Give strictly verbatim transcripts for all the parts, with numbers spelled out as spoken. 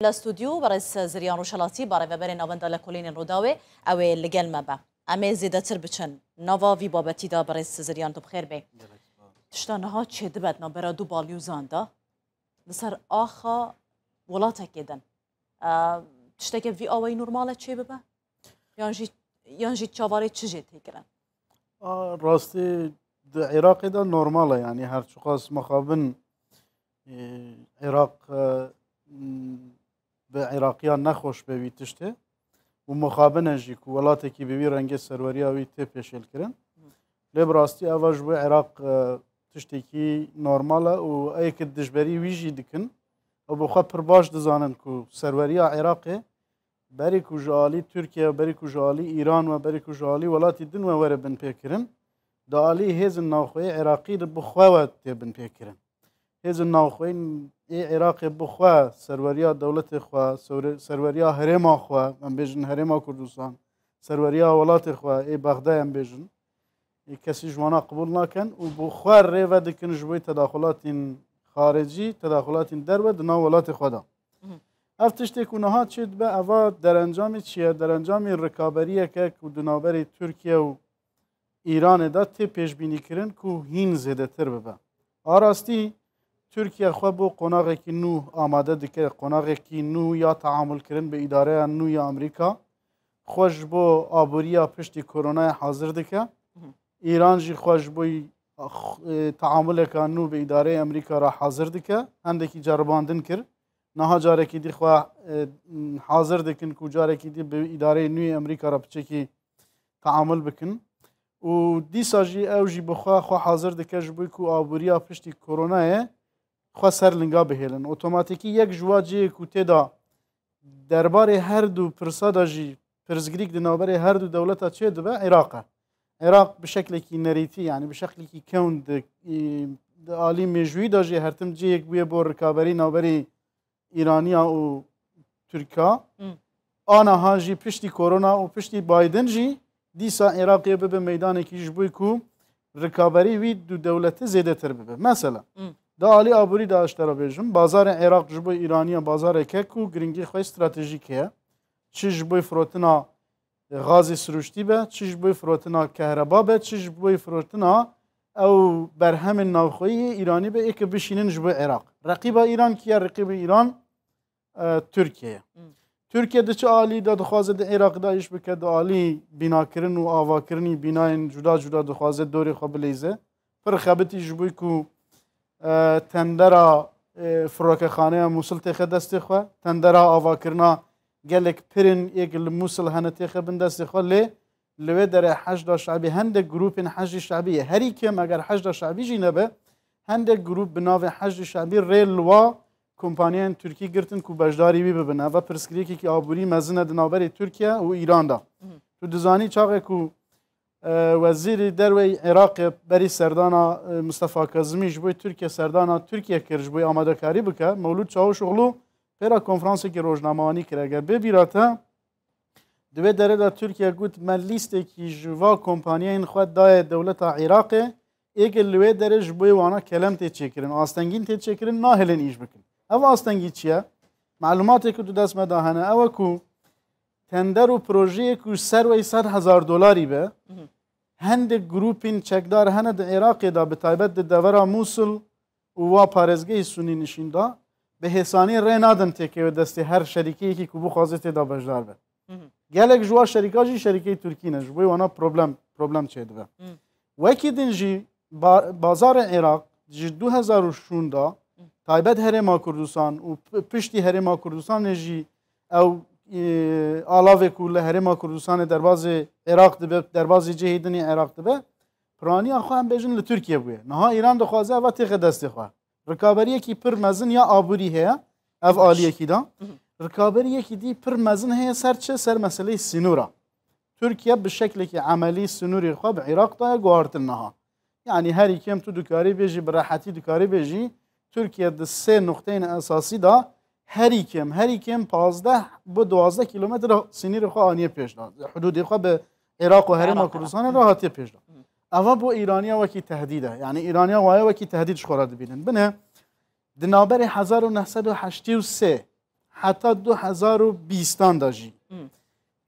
Li stûdyo berêz Ziryan Rojhelatî, barêveberê Navenda Lekolînên Rûdawê, ew ê li gel me be. Em ê zêdetir biçin nava vî babetî de. Berêz Ziryan, tu bi xêr bê. Tişta niha çêdibe di navbera du balyozan de, li ser axa welatekê din, e, tişteke vî awayî normal e çêbibe? Yan jî, yan jî çavarê çi jê tê kirin? A, rastî di Iraqê de normal e, yanî her çiqas mixabin, e, Iraq, e, m, bi Iraqiyan nexweş be wî tiştê û mixabin e jî ku welatekî bi wî rengê serweriya wî tê pêşêlkirin. Lê bi rastî eva ji bo Iraq, e, tiştekî normal e û ê ki dijberî wî jî dikin, ew bi xwe pir baş dizanin ku serweriya Iraqê berî ku ji alî Tirkiye, berî ku ji alî Îran we, berî ku ji alî welatî din we were binpêkirin, di alî hêzin navxweyî Iraqî de bi xwe we tê binpêkirin. Hêzin navxweyî ê Iraqê bi xwe serweriya dewletê xwe, sewre-, serweriya herêma xwe, em bêjin Herêma Kurdistan, serweriya welatê xwe ê Bexdayê em bêjin, ê kesî ji wana qibûl nakin û bi xwe rê vedikin ji bo tedaxulatên xaricî, tedaxulatên derve di nav welatê xwe de. Mhm. Ev tiştê ku niha çêdibe, eva derencamê çi ye? Derencamê rikaberiyeke ku di navberê Tirkiye û Îranê de tê pêşbînîkirin ku hîn zêdetir bibe. A rastî, Tirkiye xwe bo qonaxekî nû amade dike, qonaxekî nû ya teamulkirin bi îdareya nû ya Amerîka. Xwe ji bo aboriya piştî koronayê hazir dike. Îran jî xwe ji bo, e, teamuleka nû bi îdareyê Amerîka re hazir dike. Hendekî ceribandin kir. Niha carekî dî xwe, e, hazir dikin ku carekî dî bi îdareyê nû yê Amerîka re piçekî teamul bikin. Û dîsa jî ew jî bi xwe, xwe hazir dike ji bo ku aboriya piştî koronayê xwe ser linga bihêlin. Otomatîkî yek ji wa cihê ku tê de derbarê her du pirsa de jî pirsgirîk di navberê her du dewleta çê dibe, Iraq e. Iraq bi şeklekî nerîtî, yanî bi şeklekî kewn di, di alî mêjûyî de jî her tim cihêk bûye bo rikaberî navberî Îraniya û Tirka. Hmm. Anaha jî piştî korona û piştî Biden jî dîsa Iraqê bibe meydanekî ji bo ku rikaberî wî du dewletî zêdetir bibe. Mesela, Hmm. da alî aborî de ez ji te re bêjim, bazarê Iraq ji bo Îraniya bazareke ku giringî xwe stratejîk heye. Çi ji bo firotina gazê siruştî be, çi ji bo firotina kehreba be, çi ji bo firotina ew berhemên navxweyî yê Îranî be, ê ki bişînin ji bo Iraq. Reqîba Îran kî ye? Reqîba Îran, e, Tirkiye ye. Hmm. Tirkiye di çi alî de dixwaze di Iraq de îş bike, di alî bînakirin û avakirinî bînayên cuda cuda dixwaze dorê xwe bileyze. Pir xebitî ji bo ku, e, tendera, e, firokexaneya Mûsil têxe destê xwe, tendera avakirina gelek pirên ê ki li Mûsil hene têxe bin destê xwe, lê li wê derê Heşda Şebî, hindek grûpên Heşdî Şebî ye. Herî kêm eger Heşda Şebî jî nebe, hindek grûp bi navê Heşdî Şebî rê li wa kompaniyên Tirkî girtin ku beşdarî wî bibin. Eva pirsgirêkekî aborî mezin e di navberê Tirkiye û Îran de. Mhm. Tu dizanî çaxê ku, e, Wezîrê Derve yê Iraqê berî serdana, e, Mustafa Kazimî ji bo Tirkiye serdana Tirkiye kir, ji bo amadekarî bike, Mewlûd Çavuşoglu pêra konferansekî rojnamewanî kir. Eger bê bîra te, di wê derê de Tirkiye got, me lîstekî ji va kompaniyên xwe daye dewleta Iraqê, ê ki li wê derê ji bo wana kelem tê çêkirin, astengîn tê çêkirin, nahêlin îş bikin. Ev astengî çi ye? Malumatê ku di dest me de hene, ew e ku tender û projeyê ku serweyî sed hezar dolarî be, Mhm. hindek grûpên çekdar hene di Iraqê de, bi taybet di devera Mûsil û wa parêzgehê Sunî nişîn da, bi hêsanî rê nadin têkeve destê her şerîkeyekî ku bixwaze tê de beşdar be. Mhm. Gelek ji wa şerîka jî şerîkeyê Tirkî ne, ji bo wana problem, problem çêdibe. Mhm. Wekî din jî ba-, bazarê Iraq ji du hezar û şûn de, taybet Herêma Kurdistan û p-, piştî Herêma Kurdistanê jî ew, e, alavê ku li Herêma Kurdistanê derbazê Iraq dibe, derbazê cihê din ê Iraq dibe, piraniya xwe em bêjin li Tirkiye bûye. Niha Îran dixwaze eva têxe destê xwe. Rikaberiyekî pir mezin ya aborî heye, ev aliyekî de. Rikaberiyekî dî pir mezin heye ser çi? Ser meseleyê sînora. Tirkiye bi şeklekî emelî sînorê xwe bi Iraq daye guhartin niha. Yanî herî kêm tu dikarî bêjî, bi rehetî dikarî bêjî, Tirkiye di sê nuqteyên esasî de herî kêm, herî kêm pazdeh bo duwazdeh kîlometre sînorê xwe aniye pêş de. Hudûdê xwe bi Iraq û Herêma Iraq, Iraq. Kurdistanê re hatiye pêş de. Eva bo Îraniya wekî tehdîd e. Yanî Îraniya waye wekî tehdîd ji xwe re dibînin. Binê di navberê hezar û neh sed û heştê û sê, Heta du hezar û bîstan de jî Hı.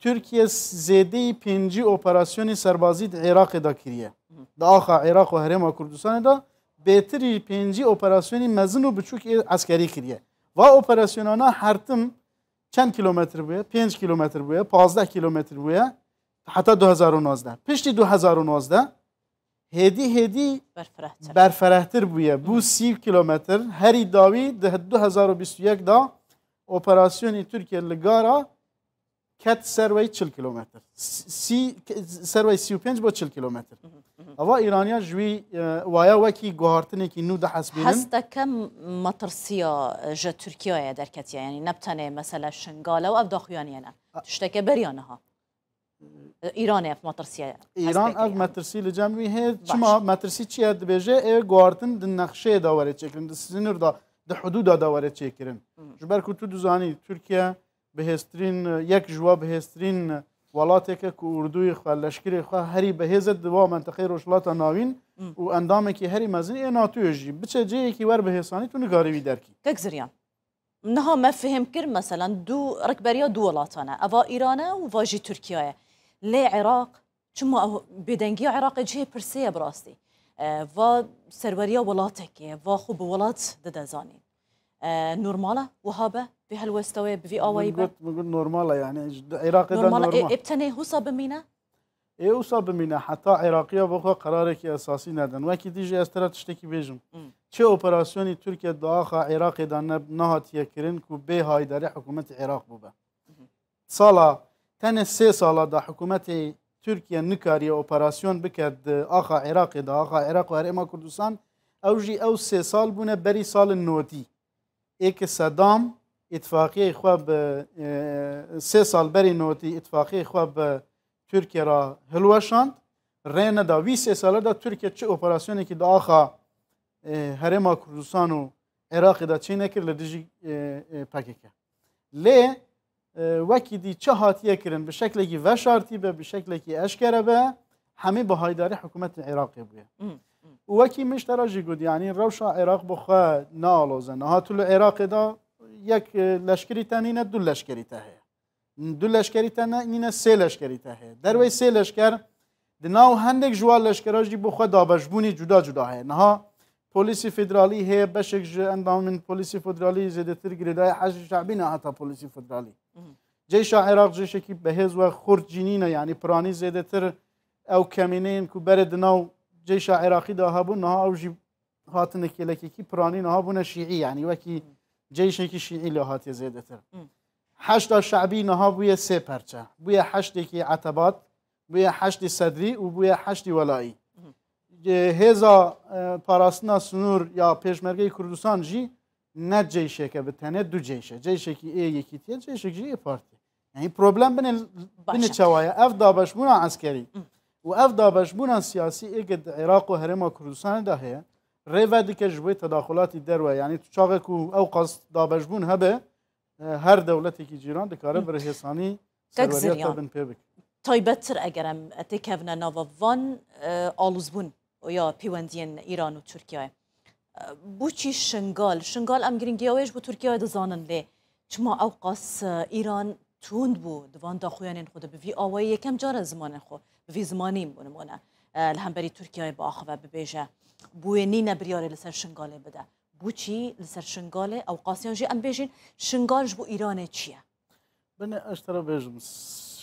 Tirkiye zêdeyî pêncî operasyonê serbazî di Iraqê de kiriye. Hı. Di axa Iraq û Herêma Kurdistanê de bêtirî pêncî operasyonî mezin û biçûk ê eskerî kiriye. Va operasyonana her tim çend kilometr bûye? Pênc kilometr bûye, pazdeh kilometr bûye. Heta du hezar û nozdeh. Piştî du hezar û nozdeh hêdî hêdî Berfirehtir. berferehtir bûye. Bû Hı. sî kilometr. Herî dawî di du hezar û bîst û yek de operasyonê Tirkiye li Gara ket ser wey çil kilometr. Sî, ser wey sî û pênc bo çil kilometr. Hı hı, hı hı. Ava Îraniya ji wî, e, waya wekî guhartinekî nû dihesibînin. Hesteke metirsiya ji Tirkiyeyê derketiye. Yanî ne bi tenê mesele Şingal e û ev daxuyaniyê ne. A- Tişteke beriya niha. Îranê ev metirsiye Îran hestekiriye. Ev metirsî li cem wî heye. Baş. Çima metirsî çi ye? Dibêje ê guhartin di nexşeyê de were çêkirin, di sinir de, di hudûda de were çêkirin. Hı. Ji ber ku tu dizanî Tirkiye bihêztirîn, yek ji wa bihêztirîn welateke ku orduyê xwe, leşkerê xwe herî bihêz e di wa menteqeyê Rojhilata Navîn Hı. û endamekî herî mezin ê NATOyê jî. Biçe cihêkî wer bihêsanî tu nikarî wî derkî. Kek Ziryan. Niha me fihim kir, meselan, du rikberiya du welatan e. Eva Îran e û va jî Tirkiye ye. Lê Iraq, çima ew bêdengiya Iraqê cihê pirsê ye bi rastî? E, va serweriya welatekê, va xwe bi welat dide zanîn. E, normal e, wiha be, vê helwesta wê bi vî awayî Min be? got, min got normal e, yani, ji, di Iraqê de Normal e, normal. Ê, ê bi tenê husa bimîne? Ê wisa bimîne, heta Iraqiya bo xwe qerarekî esasî nedin. Wekî dî jî ez te re tiştekî bêjim. Hmm. Çi operasyonî Tirkiye di axa Iraqê de ne, nehatiye kirin ku bê haydarî hikûmetê Iraq bûbe? Mhm. Sala, tenê sê sala de hikûmetê Tirkiye nikariye operasyon bike di axa Iraqê de, axa Iraq û Herêma Kurdistan, ew jî ew sê sal bûne berî salên notî. Ê ki Sedam îtifaqiyê xwe bi, e, sê sal berî notî îtifaqiyê xwe bi Tirkiye re hilweşand, rê neda. Vî sê sale de Tirkiye çi operasyonekî di axa, e, Herêma Kurdistan û Iraqê de çê nekir li dijî, e, e, P K K. Lê, e, wekî dî çi hatiye kirin, bi şeklekî veşartî be, bi şeklekî eşkere be, hemî bi haydarî hikûmetê Iraqê bûye. Hmm, hmm. Û wekî min ji te re jî got, yanî rewşa Iraq bi xwe nealoze. Niha tu li Iraqê de yek, e, leşkerî te nîne, du leşkerî te heye. Du leşkerî te ne, nîne, sê leşkerî te heye. Derwey sê leşker, di nav hendek ji wan leşkera jî bo xwe dabeşbûnî cuda cuda heye. Niha Polîsî Federalî heye, beşek ji endamên Polîsî Federalî zêdetir girêdayî Heşdî Şebî ne heta Polîsî Federalî. Mhm. Ceyşa Iraq ceyşekî behêz we xurt jî nîne, yanî piranî zêdetir ew kemîneyên ku berê di nav ceyşa Iraqî de hebûn, niha ew jî hatine kêlekekî piranî niha bûne şîî, yanî wekî ceyşekî şîî lê hatiye zêdetir. Hmm. Heşda Şe'bî niha bûye sê perçe. Bûye heşdekî etebat, bûye heşdî sedrî û bûye heşdî welayî. Hmm. Hêza, e, parastina sinûr ya Pêşmergeyê Kurdistan jî ne ceyşeke bi tenê, du ceyşe. Ceyşekî ê Yekîtiye, ceyşek jî ê Partiyê. Yani problem binê, Baş binê e. çawa ye? Ev dabeşbûna eskerî Hı. û ev dabeşbûna siyasî ê ke di Iraq û Herêma Kurdistanê de heye, rê vedike ji bo tedaxulatî derve. Yani tu çaxê ku ew qas dabeşbûn hebe, e, her dewletekî cîran dikare Hı. bi rihêsanî Kek serweriya Ziryan. te bin pê bike. Taybettir eger em têkevine nava van, e, alozbûn û ya pêwendiyên Îran û Tirkiyeyê. Bo çî Şingal? Şingal em giringiya wê ji bo Tirkiyeyê dizanin, lê çima ew qas, e, Îran tund bû di van daxuyanên xwe de, bi vî awayî yekem car e zimanên xwe, bi vî zimanî, bo nimûne, e, li hemberî Tirkiyeyê biaxive, bibêje, bo wê nîne biryarê li ser Şingalê bide. Bo çî li ser Şingalê ew qas, yan jî em bêjin, Şingal ji bo Îranê çi ye? Binê ez te re bêjim,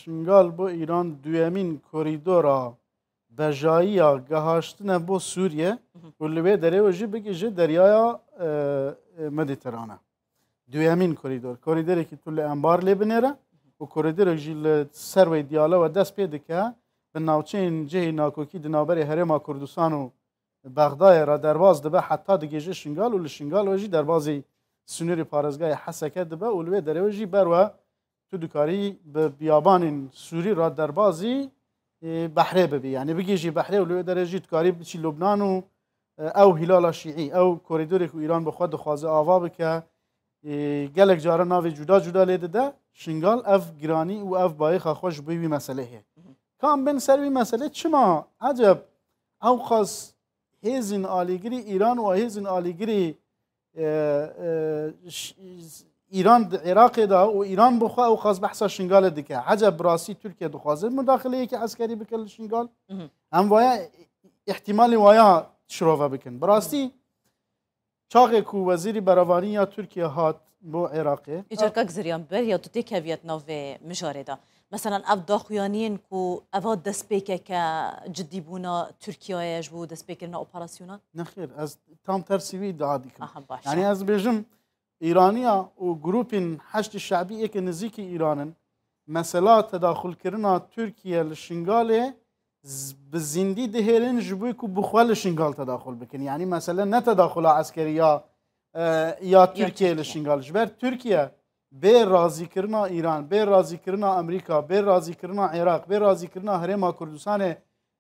Şingal bo Îran duyemîn korîdora bejayiya gihaştine bo Sûriye Mhm. û li wê derê we jî bigihîje deryaya, e, e, Mediterane. Duyemîn korîdor. Korîdorekî tu li Enbar lê binêre û korîdorek jî li ser wê diyale we dest pê dike, bi navçeyên cihê nakokî di navberê Herêma Kurdistan û Bexdayê re derbas dibe heta digihîje Şingal û li Şingal we jî derbazî sinûrê parêzgahê Heseke dibe û li wê derê we jî ber we tu dikarî bi biyabanên Sûrî re derbazî, e, behrê bibî. Yanî bigihîjî behrê û li wê derê jî dikarî biçî Lubnan û, e, ew hîlala şîî, ew korîdorê ku Îran bi xwe dixwaze ava bike, e, gelek caran navê cuda cuda lê dide. Şingal ev giranî û ev bayixa xwe ji bo wî meselê heye. Ka em bên ser wî meselê, çima eceb ew qas hêzên alîgirî Îran û hêzên alîgirî, e, e, ş-, Îran di Iraqê de û Îran bi xwe ew qas behsa Şingalê dike. Eceb bi rastî Tirkiye dixwaze mudaxileyekî eskerî bike li Şingal? Mhm. Em vaya îhtimalê waya şirove bikin. Bi rastî çaxê ku Wezîrî Berevanî ya Tirkiye hat bo Iraqê, Îcar kak Ziryan, beriya tu têkeviyet nav vê mijarê de. Meselan, ev daxuyaniyên ku eva destpêkeke cidîbûna Tirkiyeyê ji bo destpêkirina operasyonan? Nexêr, ez tam tersî wî iddia dikim. Aha, baş. Yani ez bêjim, Îraniya û grûpên Heşdî Şebî êke nizîkî Îran in, mesela tedaxulkirina Tirkiye li Şingalê z-, bi zîndî dihêlin ji bo ku bi xwe li Şingal tedaxul bikin. Yani mesele ne tedaxula eskerî ya, e, ya Tirkiye li Tirkiye. Şingal. Ji ber Tirkiye bê razîkirina Îran, bê razîkirina Amerîka, bê razîkirina Iraq, bê razîkirina Herêma Kurdistanê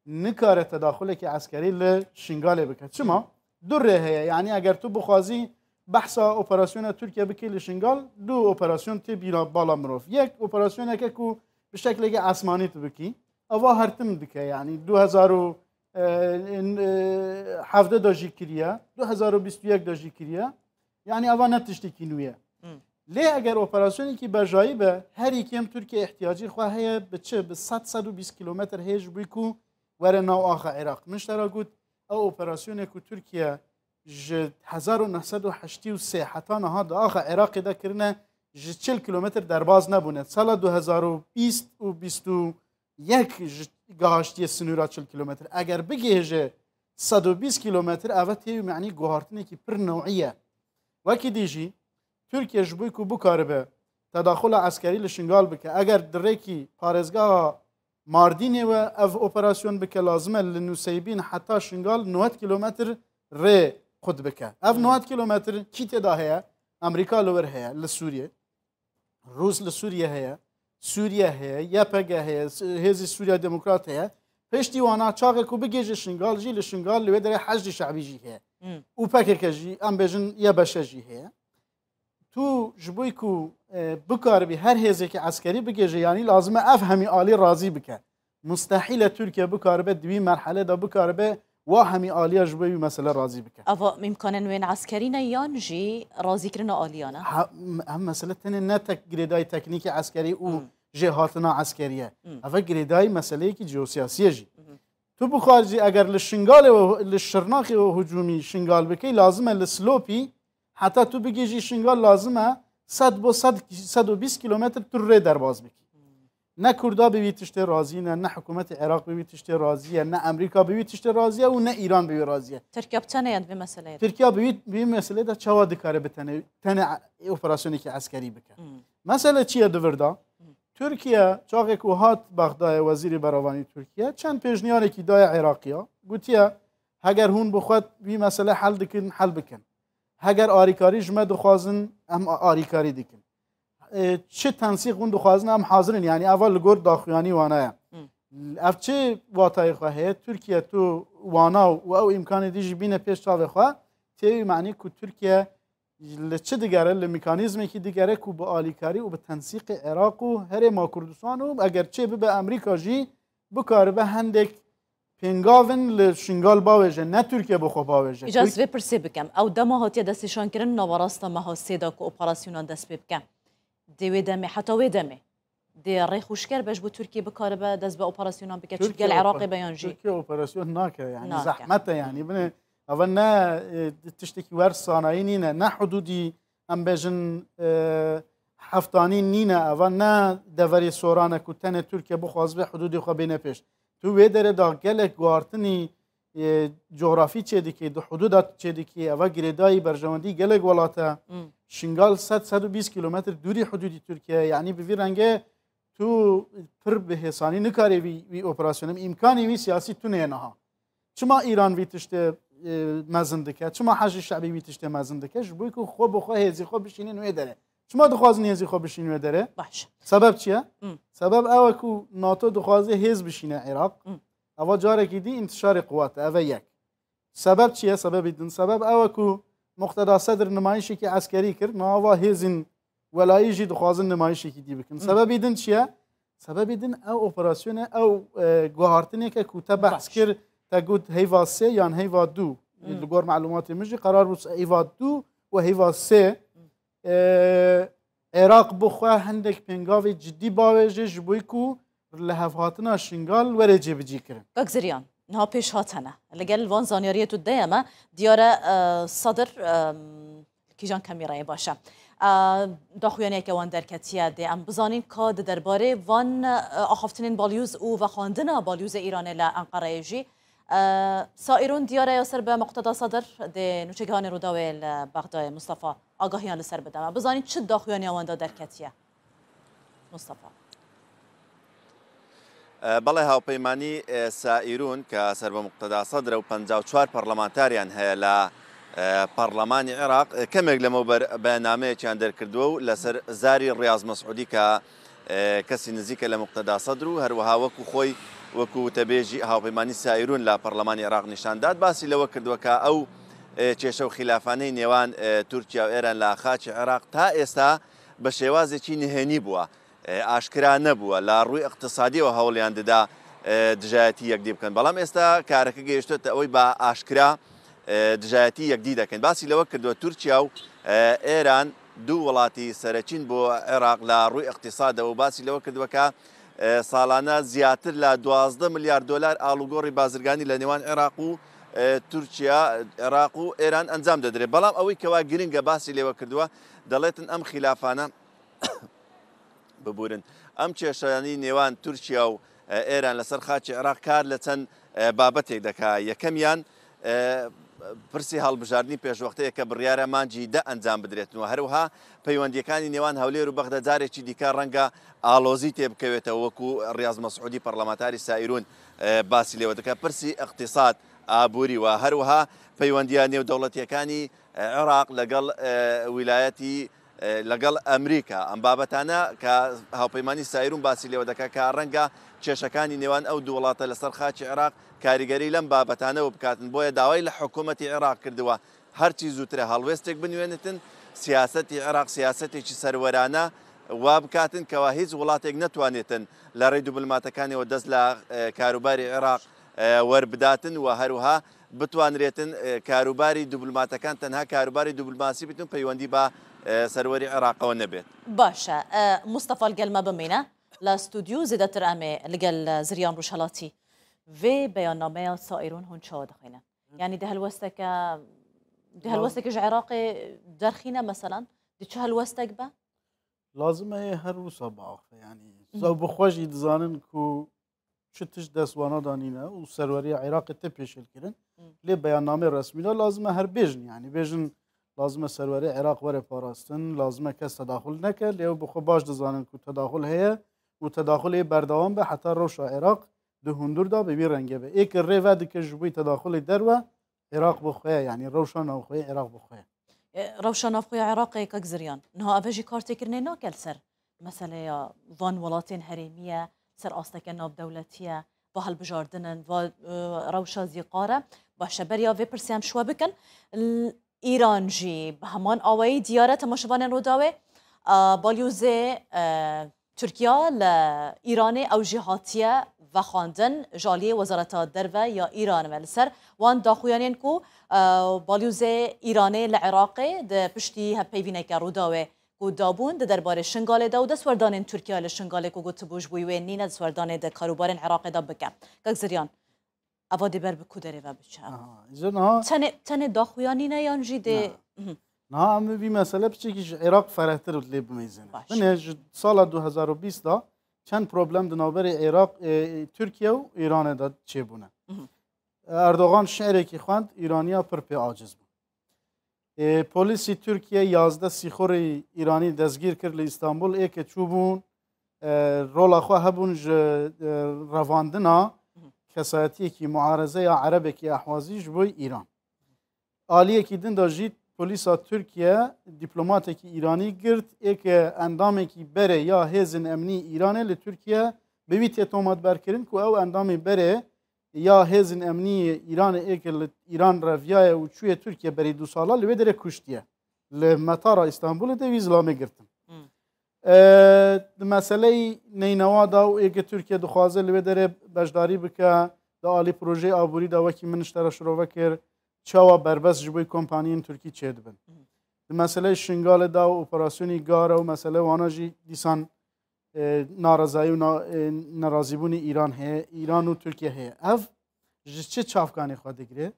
nikare tedaxulekî eskerî li Şingalê bike. Çima? Du rê heye. Yani eger tu bixwazî behsa operasyona Tirkiye bikî li Şingal, du operasyon tê bîra bala mirov. Yek operasyoneke ku bi şekleke esmanî tu bikî, eva her tim dike. Yani du hezar û hevdeh de jî kiriye, du hezar û bîst û yek de jî kiriye. Yani eva ne tiştekî nû ye. Hmm. Lê eger operasyonekî bejayî be, herî kêm Tirkiye ihtiyacî xwe heye bi çi? Bi sed, sed û bîst kilometr hê ji bo ku were nav axa Iraq. Min ji te re got, ew operasyonê ku Tirkiye ji hezar û neh sed û heştê û sê heta niha di axa Iraqê de kirine, ji çil kilometr derbaz nebûne. Sala du hezar û bîst û bîst û yek ji gihaştiye sinûra çil kilometr. Eger bigihêje sed û bîst kilometr, eve tê wî manî guhartinekî pir newî ye. Wekî dî jî Tirkiye ji bo ku bikaribe tedaxula eskerî li Şingal bike, eger di rêkî parêzgeha Mardînê we ev operasyon bike, lazim e li Nuseybîn heta Şingal newed kilometr rê qut bike. Ev Hmm. newed kilometr kî tê de heye? Amerîka li wir heye, li Sûriyê. Rûs li Sûriye heye, Sûriye heye, Y P G heye, S-, Hêzî Sûriya Demokrat heye. Piştî wana çaxê ku bigihêje Şingal jî, li Şingal li wê derê Heşdî Şebî jî heye. Hmm. Û P K K jî, em bêjin Y B Ş jî heye. Tu ji bo ku, e, bikaribî her hêzekî eskerî bigihêje, yanî lazim e ev hemî alî razî bike. Mustehîl e Tirkiye bikaribe di wî merhelê de bikaribe wa hemî aliya ji bo wî mesele razî bike. Eva îmkanên wên eskerî ne yan jî razîkirina aliyan e? Ha, m-, ev mesele tenê ne tek girêdayî teknîkî eskerî û Hmm. jêhatina eskerî ye. Hmm. Ev e girêdayî meseleyekî ciyosiyasî ye jî. Mhm. Tu bixwazî eger li Şingalê we, li Şirnaxê we hicûmî Şingal bikey, lazim e li Silopî heta tu bigihîjî Şingal lazim e sed bo sed, sed û bîst kilometr tu rê derbaz bikî. Ne Kurda bi wî tiştê razî ne, ne hikûmetê Iraq bi wî tiştê razî ye, ne Amerîka bi wî tiştê razî ye û ne Îran bi wî razî ye. Tirkiye bi tenê ye di vê meseleyê de? Tirkiye bi wî, bi wî meselê de çawa dikare bi tenê, tenê e-, operasyonekî eskerî bike? Hmm. Mesele çi ye di vir de? Hmm. Tirkiye, çaxê ku hat Bexdayê wezîrê berevanî Tirkiye, çend pêşniyarêkî daye Iraqiya. Gotiye, heger hûn bi xwe vî mesele hel dikin, hel bikin. Heger arîkarî ji me dixwazin, em a-, arîkarî dikin. E, çi tensîq hûn dixwazin, em hazir in. Yanî eva li gor daxuyanî wana ye. Hmm. Ev çi watayê xwe heye? Tirkiye tu wana û ew îmkanê dî jî bîne pêş çavê xwe. Tê wî manî ku Tirkiye li çi digere, li mekanîzmekî digere ku bi alîkarî û bi tensîqê Iraq û Herêma Kurdistan û eger çê bibe Amerîka jî bikaribe hendek pêngavin li Şingal bawêje, ne Tirkiye bi xwe bawêje. Îcar ez vê pirsê bikim. Ew dema hatiye destnîşankirin nava rasta meha sê de ku operasyonan dest pê bike. Dê wê demê, heta wê demê. Dê rê xweşker be ji bo Tirkiye bikaribe dest bi operasyonan bike, çi Tirkiye gel oper-, Iraqê be yan jî? Tirkiye operasyon nake, yani nake. Zehmet e yani. Bine, eve ne, e, tiştekî wer sanayî nîne, ne hudûdî, em bêjin, e, heftanî nîne, eve ne deverê soran e ku tenê Tirkiye bixwazibe hudûdê xwe bêne pêş. Tu wê derê de gelek guhartinî e, cografî çêdikê, di hudûda çêdikê, eva girêdayî berjewendî gelek welat e. Hmm. Şingal sed, sed û bîst kilometr dûrî hudûdî Tirkiye ye. Yanî bi vî rengê tu pir bi hêsanî nikarê vî, vî operasyonê, îmkanê wî siyasî tune ye niha. Çima Îran vî tiştê, e, mezin dike? Çima Heşdî Şebî vî tiştê mezin dike? Ji bo ku xwe bi xwe hêzî xwe bişînin wê derê. Çima dixwazin hêzî xwe bişînin wê derê? Baş. Sebeb çi ye? Hmm. Sebeb ew e ku NATO dixwaze hêz bişîne Iraq. Hmm. Eva carekî dî întişarê quwat e. Ev e yek. Sebeb çi ye? Sebebî din. Sebeb ew e ku Muqteda Sedr nimayişekî eskerî kir. Niha va hêzên welayî jî dixwazin nimayişekî dî bikin. Hmm. Sebebî din çi ye? Sebebî din ew operasyonê, ew, e, guhartinêk e ku te behs Baş. kir, te got heyva sê yan heyva du. Hmm. Li gor malûmatê min jî qerar bû heyva du û heyva sê. Hmm. E, Iraq bi xwe hindek pêngavê cidî bawêje ji bo ku lihevhatina Şingal were cêbicî kirin. Kak Ziryan, niha pêş hatene. Li gel van zanyariyê tu de ye me, diyar e, e, Sadir, e, kîjan kamîrayê baş e. E, daxuyaniyeke wan derketiye dê em bizanîn ka di derbarê van, e, axaftinên balyûz û vexwandina balyûzê Îranê li Enqereyê jî, e, saîrûn diyar e ya ser bi Muqteda Sadir dê nûçegihanê Rûdawê li Bexdayê Mustafa agahiyan li ser bide me. Bizanîn çi daxuyaniya wan de derketiye. Mustafa. E, بەڵێ، هاوپەیمانی، e, سائرون کە سەر بە مقتەدا سەدرە و پەنجا و چوار پەرلەمانتاریان هەیە لە، e, پەرلەمانی عێراق، e، کەمێک لەمەوبەر بەیاننامەیەکیان دەرکردووە و لەسەر زاری ڕیاز مەسعودی کە، e، کەسی نزیکە لە مقتەدا سەدر و هەروەها وەکو خۆی، وەکو وتەبێژی هاوپەیمانی سائرون لە پەرلەمانی عێراق نیشان دات، باسی لەوە کردووە کە ئەو، e، کێشە و خلافانەی نێوان، e، تورکیا و ئێران لە خاچی عێراق تا ئێستا بە شێوازێکی نهێنی بووە، ئاشکرا نەبووە، لە ڕووی ئیقتیسادیەوە هەوڵیان دەدا دژایەتی یەکدی بکەن، بەڵام ئێستا کارەکە گەیشتووەتە ئەوەی بە ئاشکرا دژایەتی یەکدی دەکەن. باسی لەوە کردووە تورکیا و ئێران دوو وڵاتی سەرەکین بۆ عێراق لە ڕووی ئیقتیسادەوە و باسی لەوە کردووە کە ساڵانە زیاتر لە دوازدە ملیار دۆلار ئاڵوگۆڕی بازرگانی لە نێوان عێراق و تورکیا، عێراق و ئێران ئەنجام دەدرێت. بەڵام ئەوەی کەوا گرنگە باسی لێوە کردووە، دەڵێتن ئەم خلافانە ببورن. ئەم کێشەیانی نێوان تورکیا و، ئێ، ئێران لەسەر خاکی عێراق کار لە چەند، ئێ، بابەتێک دەکا. یەکەمیان، ئێ، پرسی هەڵبژاردنی پێشوەختەیە کە بڕیارە مانگی دە ئەنجام بدرێتن و هەروەها پەیوەندیەکانی نێوان هەولێر و بەغدا جارێکی دیکە ڕەنگە ئاڵۆزی تێبکەوێتەوە، وەکو ڕیاز مەسعودی پەرلەمانتاری سائیرون، ئێ، باسی لێوە دەکات. پرسی ئیقتیساد، ئابووری و هەروەها پەیوەندیە نێودەوڵەتیەکانی، ئێ، عێراق لەگەڵ، ئێ، ویلایەتی لەگەڵ ئەمریکا. ئەم بابەتانە کە هاوپەیمانی سایرون باسی لێوە دەکات کە ڕەنگە کێشەکانی نێوان ئەو دوو وڵاتە لەسەر خاکی عێراق کاریگەری لەم بابەتانەوە بکاتن. بۆیە داوای لە حکوومەتی عێراق کردووە هەرچی زووترە هەڵوێستێک بنوێنێتن، سیاسەتی عێراق سیاسەتێکی سەروەرانە وا بکاتن کەوا هیچ وڵاتێک نەتوانێتن لە ڕێی دوبلماتەکانیەوە دەست لە، ئێ، کاروباری عێراق، ئێ، وەربداتن و هەروها بتوانرێتن، ئێ، کاروباری دوبلماتەکان تەنها کاروباری دوبلماسی بێتن، پەیوەندی بە، ئێ، سەروەری عێراقەوە نەبێت. باشە، ئێ، مستەفا لەگەل مە بمینە لە ستودیو، زیدەتر ئەمێ لەگەل زریان ڕوژهەڵاتی. Vê beyannameya Saîrûn hûn çawa dixwînin? Yanî di helwesteke, di Laz- helwesteke ji Iraqê derxîne meselan, di çi helwestek be? Lazim e her wisa biaxife, yanî Hı hı. Ew bi xwe jî dizanin ku çi tişt dest wana de nîne û serweriya Iraqê tê pêşêl kirin. Hı. Lê beyannameyê resmî de lazim e her bêjin, yanî bêjin lazim e serwerê Iraq were parastin, lazim e kes tedaxul neke, lê ew bi xwe baş dizanin ku tedaxul heye û tedaxulê berdewam be heta rewşa Iraq di hundir de bi vî rengê be. Ê ke rê vedike ji bo tedaxulê derve, Iraq bi xwe ye, yanî rewşa navxweyê Iraq bi xwe ye. E, rewşa navxweya Iraqê kek Ziryan, niha eve jî kartêkirinê nake li ser meseleya van welatên herêmî ye, ser asteke navdewletî ye, va hilbijardin in, va, e, rewşa zîqar e. Baş e, beriya vê pirsê em şiwe bikin. L-, Îran jî bi heman awayî diyar e temaşevanên Rûdawê. A, balyozê, e, Tirkiya li Îranê ew jî hatiye vexwendin ji aliyê Wezareta Derve ya Îran ve li ser wan daxuyaniyên ku, e, balyozê Îranê li Iraqê di piştî hevpeyvîneke Rûdawê ku dabûn di derbarê Şingalê de û destwerdanên Tirkiya li Şingalê ku gotibû ji bo wê nîne destwerdanê di karûbarên Iraqê de bike. Kek Ziryan, eva dê ber bi ku derê ve biçe? Aha, ji niha Tenê, tenê daxuyanî ne yan jî dê Ne. Mhm. Niha em ê vî mesele piçekî ji Iraq ferehtir lê bimeyzêne. Baş. Binê ji sala du hezar û bîst de çend problem di navberê Iraq, e, Tirkiye û Îranê de çêbûne. Mhm. Erdogan şi'rekî xwend, Îraniya pir pê aciz bû. E, polîsî Tirkiye yazdeh sîxorê Îranî destgîr kir li Îstanbul, ê ke çûbûn, e, rola xwe hebûn ji, e, revandina Mhm. kesayetiyekî muarezeya erebekî ehwazî ji bo Îran. Aliyekî din de jî polîsa Tirkiye dîplomatekî Îranî girt, ê ke endamekî berê ya hêzên emnî Îranê li Tirkiye bi wî tê tometberkirin ku ew endamê berê ya hêzên emnî Îranê ê ke li Îran reviyaye û çûye Tirkiye berî du sala li wê derê kuştiye. Li metara Îstanbulê de wî zilamê girtin. Hmm. E, di meseleyî neynewa de û ê ke Tirkiye dixwaze li wê derê beşdarî bike, di alî projeyê aborî de wekî min ji te re şirove kir, çawa berbest ji bo kompaniyên Tirkî çêdibin. Mhm. Di meseleyê Şingalê de û operasyonî Gara û mesele wana jî dîsan, e, narazayî û na-, e, nerazîbûnê Îran heye, Îran û Tirkiye heye. Ev ji çi çavkanê xwe digire?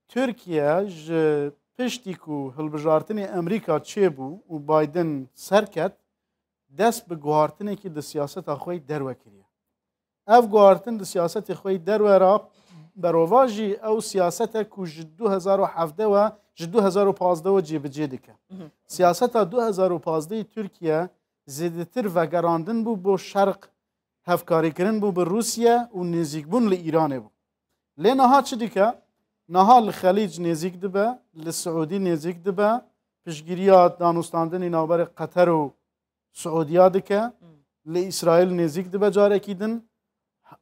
Tirkiye ji piştî ku hilbijartinê Amerîka çêbû û Biden serket, dest bi guhartinekî di siyaseta xwe yî derve kiriye. Ev guhartin di siyasetê xwe yî derve re berovajî ew siyasete ku ji du hezar û hevdeh we, ji du hezar û pazdeh we cêbicê dike. Mhm. Siyaseta du hezar û pazdehê Tirkiye zêdetir vegerandin bû bo şerq, hevkarîkirin bû bi Rûsye û nêzîkbûn li Îranê bû. Lê niha çi dike? Niha li Xelîc nêzîk dibe, li Siûdî nêzîk dibe, piştgiriya danûstandinê navberê Qeter û Siûdiya dike, li Îsraîl nêzîk dibe carekî din.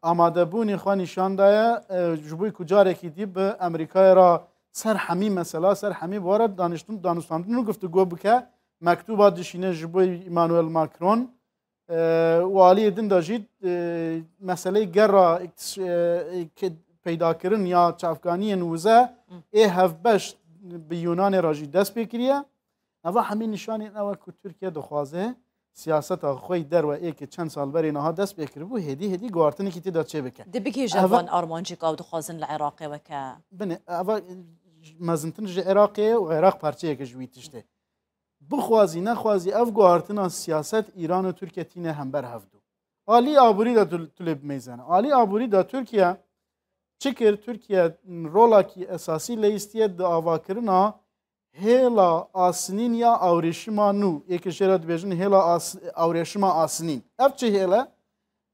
Amadebûnê xwe nîşan daye, e, ji bo ku carekî dî bi Amerîkayê re ser hemî mesela, ser hemî bi we re daniştin, danûstandin û guftûgo bike, mektuba dişîne ji bo Emmanuel Macron, e, û aliyê din de jî, e, meseleyê gera îktis-, e, ke-, peydakirin ya çavkaniyên wize ê hevbeş bi Yunanê re jî dest pê kiriye. Eva hemî nîşanên ew e ku Tirkiye dixwaze siyaseta xwe yî derve ê ke çend sal berê niha dest pê kiribû, hêdî hêdî guhartinekî tê de çêbike. Dibigihîje Eva van armancîk ew dixwazin li Iraqê weke. Binê, eva mezintir ji Iraqê ye û Iraq parçeyeke ji wî tiştê. Bixwazî nexwazî ev guhartina siyaset Îran û Tirkiye tîne hember hevdû. Alî aborî de tu, tu lê bimeyzene. Alî aborî de Tirkiye çi kir? Tirkiye rolakî esasî leyîstiye di avakirina hêla asinîn ya awrêşima nû, ê ke jê re dibêjin hêla as-, awrêşima asinîn. Ev çi hêl e?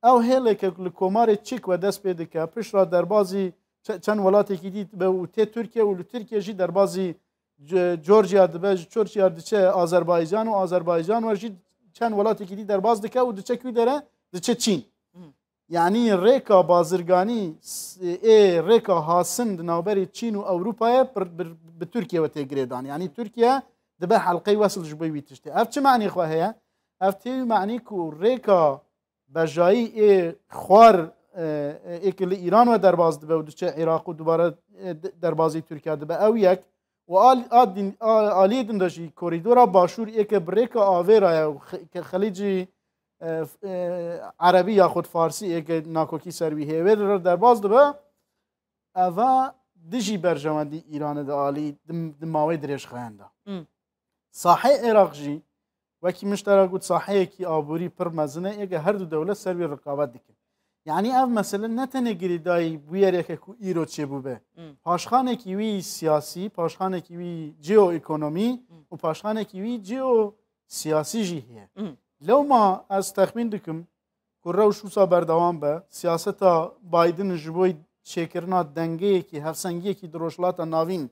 Ew hêleke li komarê çik we dest pê dike, pişt re derbazî çe-, çend welatekî dî dibe û tê Tirkiye û li Tirkiye jî derbazî C-, Georgia dibe, ji Georgia diçe Azerbaycan û Azerbaycan we jî çend welatekî dî derbaz dike û diçe kû dere, diçe Çîn. Hmm. Yanî rêka bazirganî s-, ê rêka hasin di navberê Çîn û Ewropayê pir-, bir-, bi Tirkiye ve tê girêdan. Yanî Tirkiye dibe helqey wesil ji bo wî tiştê. Ev çi manî xwe heye? Ev tê wî manî ku rêka bejayî ê xwar, e, ê ke li Îran ve derbaz dibe û diçe Iraq û dubare, e, de-, derbazî Tirkiye dibe. Ew yek. Û al-, a din-, a-, aliyê din de jî korîdora başûr ê ke bi rêka avê re ye û xe-, ke Xelîcî, e, f-, e, Erebî yaxud Farsî ê ke nakokî ser wî heye, wê re derbaz dibe. Eva dijî berjewendî Îranê de alî di, di mawê dirêjxayan de. Hmm. Sahê Iraq jî, wekî min ji te re got, saheyekî aborî pir mezin e, ê ke her du dewlet ser wî riqabet dikin. Yanî ev mesele ne tenê girêdayî bûyereke ku îro çêbûbe. Hmm. Paşxanekî wî siyasî, paşxanekî wî jeoekonomî Hmm. û paşxanekî wî jeosiyasî jî heye. Hmm. Lewma ez texmîn dikim ku rewş wisa berdewam be, siyaseta Biden ji bo çêkirina dengeyekî, hevsengiyekî di Rojhilata Navîn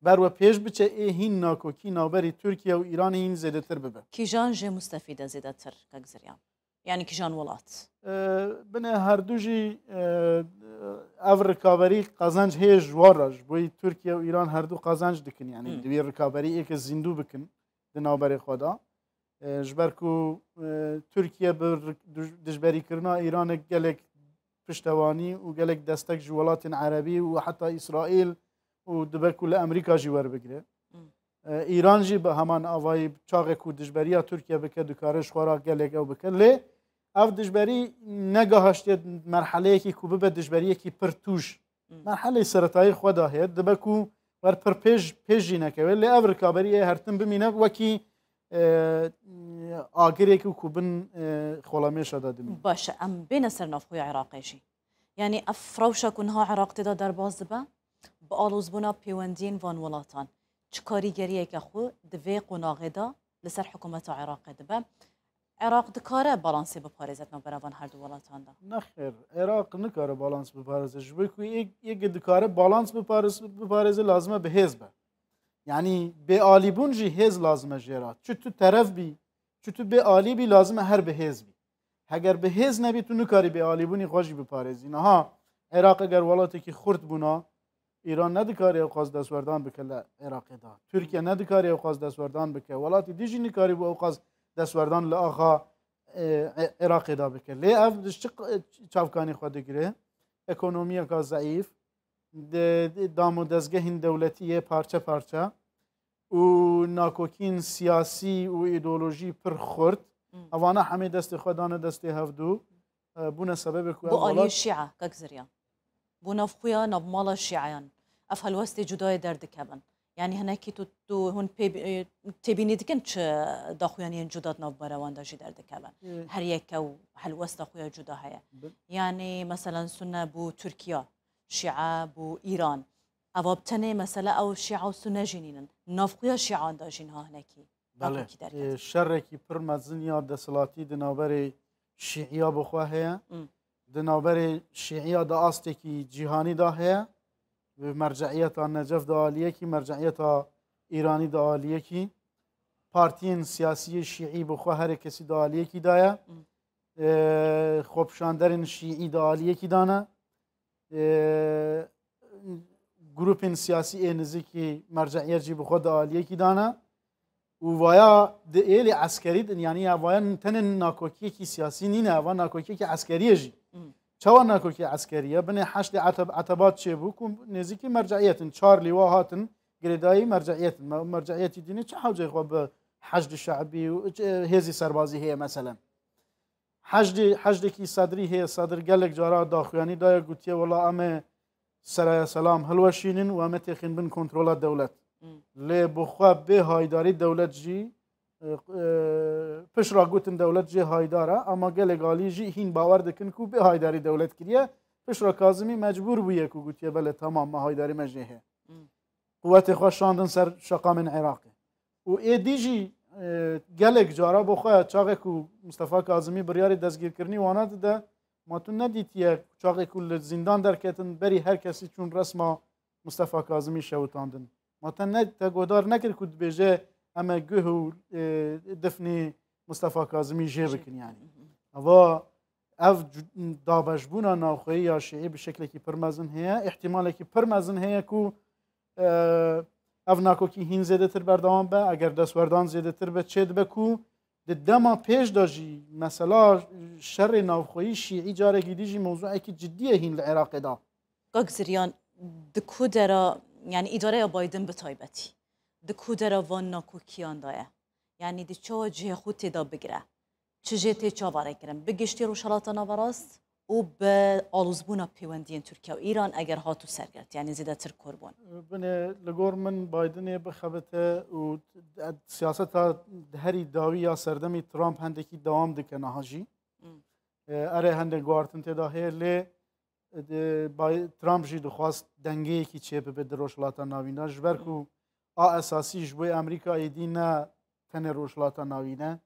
ber we pêş biçe, ê hîn nakokî navberî Tirkiye û Îranê hîn zêdetir bibe. Kîjan jê mustefîd e zêdetir, kek Ziryan? Yanî kîjan welat? E, binê herdu jî, e, ev rikaberî qezenc heye ji wan re. Ji bo Tirkiye û Îran herdu qezenc dikin. Yanî Hmm. divê rikaberî êke zîndû bikin di navberê xwe de. E, ji ber ku, e, Tirkiye bi ri-, dij-, dijberîkirina Îranê gelek piştewanî û gelek destek ji welatên Erebî û heta Îsraîl û dibe ku li Amerîka jî werbigire. Hmm. E, Îran jî bi heman avayî çaxê ku dijberiya Tirkiye bike, dikare ji xwe re gelek ew bike. Lê ev dijberî negihaştiye merheleyekî ku bibe dijberiyekî pir tûj. Hmm. Merhelê seretayî xwe de heye. Dibe ku wer pir pêş, pêş jî nekeve. Lê ev rikaberî ê hertin bimîne wekî, e, agirêk û ku bin, e, xolemêşa de dimîne. Baş e, em bêne ser navxweya Iraqê jî. Yanî ev rewşa ku niha Iraq tê de derbas dibe, bi alozbûna pêwendiyên van welatan, çi karîgeriyeke xwe di vê qonaxê de li ser hikûmeta Iraqê dibe? Iraq dikare balansê biparêze di navbera van her du welatan de? Nexêr, Iraq nikare balans biparêze. Ji bo ku yek, yek dikare balans biparêz-, biparêze, lazim e bi hêz be. Yanî bêalîbûn jî hêz lazim e jê re. Çi tu teref bî, çi tu bêalî bî, lazim e her bi hêz bî. Heger bi hêz nebî, tu nikarî bêalîbûnî xwe jî biparêzî. Niha Iraq eger welatekî xurt bûna, Îran nedikare ewqas destwerdan bike li Iraqê de. Tirkiye nedikare ewqas destwerdan bike. Welatî dî jî nikarîbû ewqas destwerdan li axa, e, e, Iraqê de bike. Lê ev ji çi q-, çavkanî xwe digire? Ekonomiyeka zeîf, de, de, dam û dezgehên dewletî yê parçe parçe û nakokîn siyasî û îdeolojî pir xurt. Hmm. Evana hemê destê xwe dane destê hevdû. E, bûne sebebê ku Bo ev aliyê welat Şîa, kak Ziryan. Bo navxuya navmala Şîayan. Ev helwestê cudayê derdikevin. Yani hinekî tu, tu hûn pê, e, têbînî dikin çi daxuyaniyên cuda di navbera wan de jî derdikevin. E. Her yeke û helwesta xwe ya cuda heye. Bi- Yani, meselen, Sunne bo Tirkiye, Şîa bo Îran. Eva bi tenê mesele ew Şîa û Sunne jî nînin. Navxuya Şîan de jî niha hinekî Belê. Nakokî derket. E, şerekî pir mezin ya desthilatî di navberê Şîiya bi xwe heye. Hmm. Di navberê Şîiya de astekî cîhanî de heye. Bi merceiyeta Necef de aliyekî, merceiyeta Îranî de aliyekî. Partiyên siyasî yê Şîî bi xwe herê kesî de aliyekî de ye. Hmm. E, xwepişanderên Şîî de aliyekî de ne. E, grûpên siyasî ê nizîkî merceiyet jî bi xwe de aliyekî de ne. Û vaya di êlê eskerî din, yanî ya vaya tenê nakokiyekî siyasî nîne, eva nakokiyekî eskerî ye jî. Hmm. Çawa nakokî eskerî ye? Binê heştê Eteb-, Etebat çêbû ku nêzîkî merceiyet in. Çar lîwa hatin girêdayî merceiyet in. Me-, merceiyetî dînî çi hewceyê xwe bi Heşdî Şeibî û, e, hêzî serbazî heye meselen? Heşdî, heşdekî Sedrî heye, Sedr gelek cara daxuyanî daye, gotiye, wela em ê Seraya Selam hilweşînin û em ê têxin bin kontrola dewlet. Hmm. Lê bi xwe bê haydarî dewlet jî, e, e, pişt re gotin dewlet jê haydar e, ama gelek alî jî hîn bawer dikin ku bê haydarî dewlet kiriye. Pişt re Kazimî mecbûr bûye ku gotiye, belê, temam, me haydarî me jê heye. Hmm. Quwetê xwe şandin ser şeqamên Iraqê. Û êdî jî, e, gelek cara bo xwe çaxê ku Mustafa Kazimî biryarê destgîrkirinî wana dide, ma tu nedîtiye çaxê ku li zîndan derketin, berî her kesî çûn resma Mustafa Kazimî şewitandin. Ma te ne, te guhdar nekir ku dibêje em ê guh û, e, difnê Mustafa Kazimî jê bikin yani. Eva ev cu-, dabeşbûna navxweyî ya Şîî bi şeklekî pir mezin heye. Îhtimalekî pir mezin heye ku, e, ev nakokî hîn zêdetir berdewam be. Eger destwerdan zêdetir be, çê dibe ku di dema pêş de jî mesela şerê navxweyî Şîî carekî dî jî mewzûekî cidî ye hîn li Iraqê de. Kak Ziryan, di ku dera, yani îdareya Biden bi taybetî, di ku dera van nakokiyan de ye? Yani di çawa cihê xwe tê de bigire? Çi jê tê çaverêkirin? Bi giştî Rojhelata Naverast û bi alozbûna pêwendiyên Tirkiye û Îran eger hatu sergirt, yani zêdetir kor bûn. Binê li gor min Bidenê bixebite û siyaseta herî dawî ya serdemî Trump hendekî dewam dike niha jî. Hmm. E, erê hindek guhartin tê de heye, lê, e, Bay-, Trump jî dixwast dengeyekî çêbibe di Rojhilata Navîn de. Ji ber ku a esasî ji bo Amerîka êdî ne tenê Rojhilata Navîn e.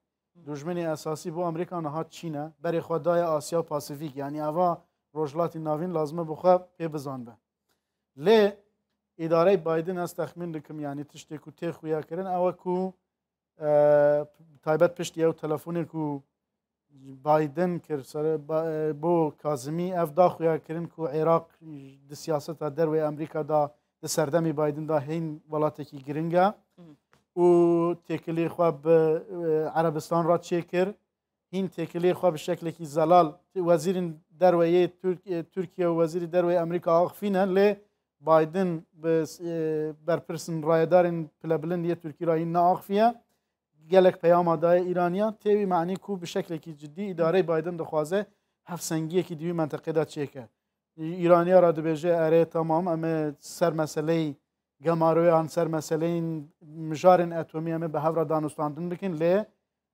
Dujminê esasî bo Amerîka niha Çîn e. Berê xwe daye Asya û Pasifîk. Yanî eva Rojhilatî Navîn lazim e bi xwe pê bizanbe. Lê îdareyê Biden, ez texmîn dikim, yanî tiştê ku tê xuya kirin ew e ku, e, taybet piştî ew telefonê ku Biden kir ser, ba-, e, bo Kazimî, ev da xuya kirin ku Iraq di siyaseta derwê Amerîka de, di serdemê Biden de hîn welatekî giring e. Mhm. Û têkilî xwe bi, e, Erebistan re çêkir. Hîn têkiliyê xwe bi şeklekî zelal wezîrên derve yê Tirk-, e, Tirkiye û wezîrî derve yê Amerîka axifîne, lê Biden bi, e, berpirsên rayedarên pilebilind yê Tirkî re hîn neaxifiye. Gelek peyama daye Îraniya, tê wî manî ku bi şeklekî cidî îdareyê Biden dixwaze hevsengiyekî di wî menteqê de çêke. Îraniya re dibêje, erê, temam, em ê ser meseleyê gemaroyan, ser meseleyên mijarên etomî em ê bi hev re danûstandin bikin, lê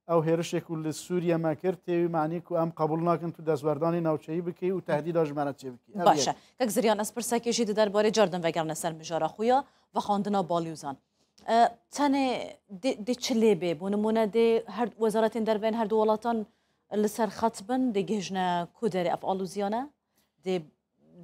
ew hêrişê ku li Sûriye me kir, tê wî manî ku em qebûl nakin tu destwerdanê navçeyî bikî û tehdîda ji me re çêbikî. Ev Baş e. Yek. Kek Ziryan, ez pirsekê jî di derbarê cardin vegerine ser mijara xwe ya vexwandina balyozan. E, tenê dê, dê çi lê bê? Bo nimûne dê her wezaretên derve yên her du welatan li ser xet bin, dê gihîjne ku derê ev aloziyane? Dê,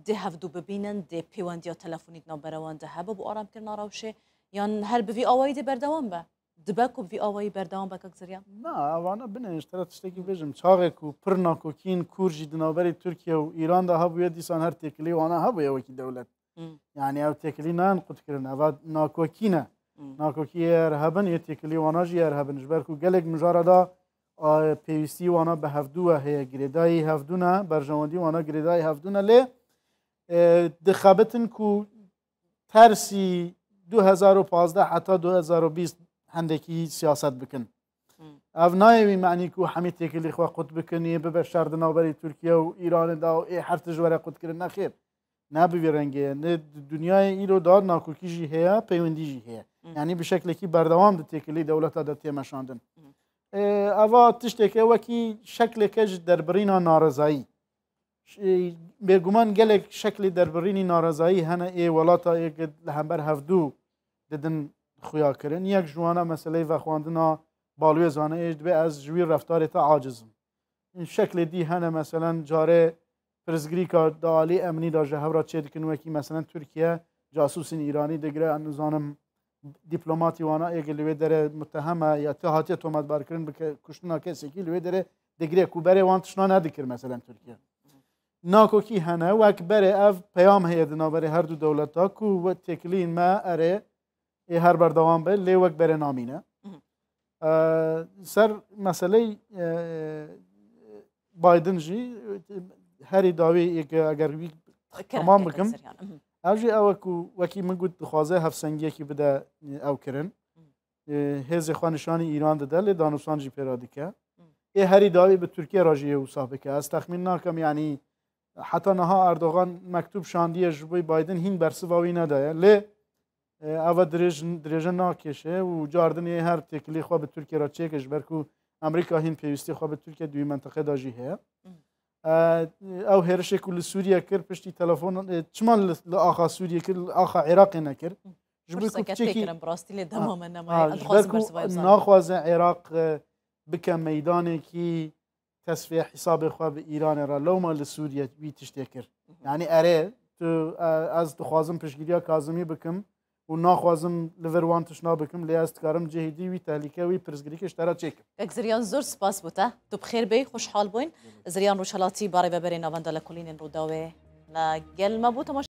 dê hevdu bibînin, dê pêwendiya telefonî di navbera wan de hebe bo aramkirina rewşê? Yan her bi vî awayî dê berdewam be? Dibe ku bi vî awayî berdewam be, kak Ziryan? Na, evana binê, ji te re tiştekî bêjim. Çaxê ku pir nakokiyên kûr jî di navberê Tirkiye û Îran de hebûye, dîsan her têkilî wana hebûye wekî dewlet. Hmm. Yani ev têkilî nayên qutkirin, eva nakokî ne. Hmm. Nakokî yê her hebin, yê têkilî wana jî yê her hebin. Ji ber ku gelek mijara da, a, pêwîstî wana bi hevdû ve heye, girêdayî hevdû ne, berjewendî wana girêdayî hevdû ne, lê, e, dixebitin ku tersî du hezar û pazdeh heta du hezar û bîst hendekî siyaset bikin. Ev nayê wî menî ku hemî têkilî xwe qut bikin, yê bibe şer di navberî Tirkiye û Îranê de û ê her tişt were qutkirin. Nexêr. Ne bi vî rengê ye. Ne di dinyayê îro de nakokî jî heye, peywendî jî heye. Yanî bi şeklekî berdewam di têkilî dewleta de tê meşandin. Ê, eva tişteke wekî şekleke ji derbirîna narezayî. Ş-, ê, bêguman gelek şeklê derbirînî narezayî hene ê welata ê li hember hevdû didin xuya kirin. Yek ji wana meseleyê vexwandina balwêzan e, ê dibe ez ji wî reftarê te aciz im. Şeklê dî hene, meselen, carê pirsgirîka di alî emnî de ji hev re çêdikin, wekî, meselen, Tirkiye casûsên Îranî digire, em nizanim dîplomatî wana ê li wê derê mutehem e ya ti hatiye tometbarkirin bike kuştina kesekî li wê derê digire ku berê wan tiştna nedikir, meselen, Tirkiye. Nakokî hene, wek berê ev peyam heye di navberê her du dewleta ku we têkiliyên me erê ê her berdewam be, lê wek berê namîne. Ee, ser meseley, e, Biden jî, e, herî dawî yê ke eger wî Kirin, tamam kirin, bikim, Ziryan. Ev jî ew e ku wekî min got dixwaze hevsengiyekî bide, e, ew kirin. E, hêzê xwe nîşanî Îran dide, lê danûsan jî pê re dike. Ê herî dawî bi Tirkiye re jî yê wisa bike. Ez texmîn nakim, yanî heta niha Erdogan mektûb şandiye ji bo Biden hîn bersiva wî nedaye. Lê, e, eva dirêj, dirêje nakêşe û cardinê her têkilî xwe bi Tirkiye re çêke, ji ber ku Amerîka hîn pêwîstî xwe bi Tirkiye di wî menteqe de jî heye. E, ew hêrişê ku li Sûriye kir, piştî telefon, e, çima li, li axa Sûriye kir, li axa Iraqê nekir? Ji bo ku Pirseke piçekî têkirin bi rastî lê Ha, dema me ha, nemaye. Em ji ber dixwazin ku bersiva wê bizanin. Naxwaze Iraq, e, bike meydanekî tesfiye hesabê xwe bi Îranê re. Lewma li Sûriye wî tiştê kir. Yanî erê, tu, e, ez dixwazim piştgiriya Kazimî bikim û naxwazim li vir wan tiştna bikim, lê ez dikarim cihê dî wî tehlîke, wî pirsgirêkê ji te re çêkim. Kek Ziryan, zor spas bo te. Tu bi xêr bêy, xweşhal bûyn. Ziryan Rojhelatî, barê veberê navenda lekolînên Rûdawê, li gel me bû. Temaşe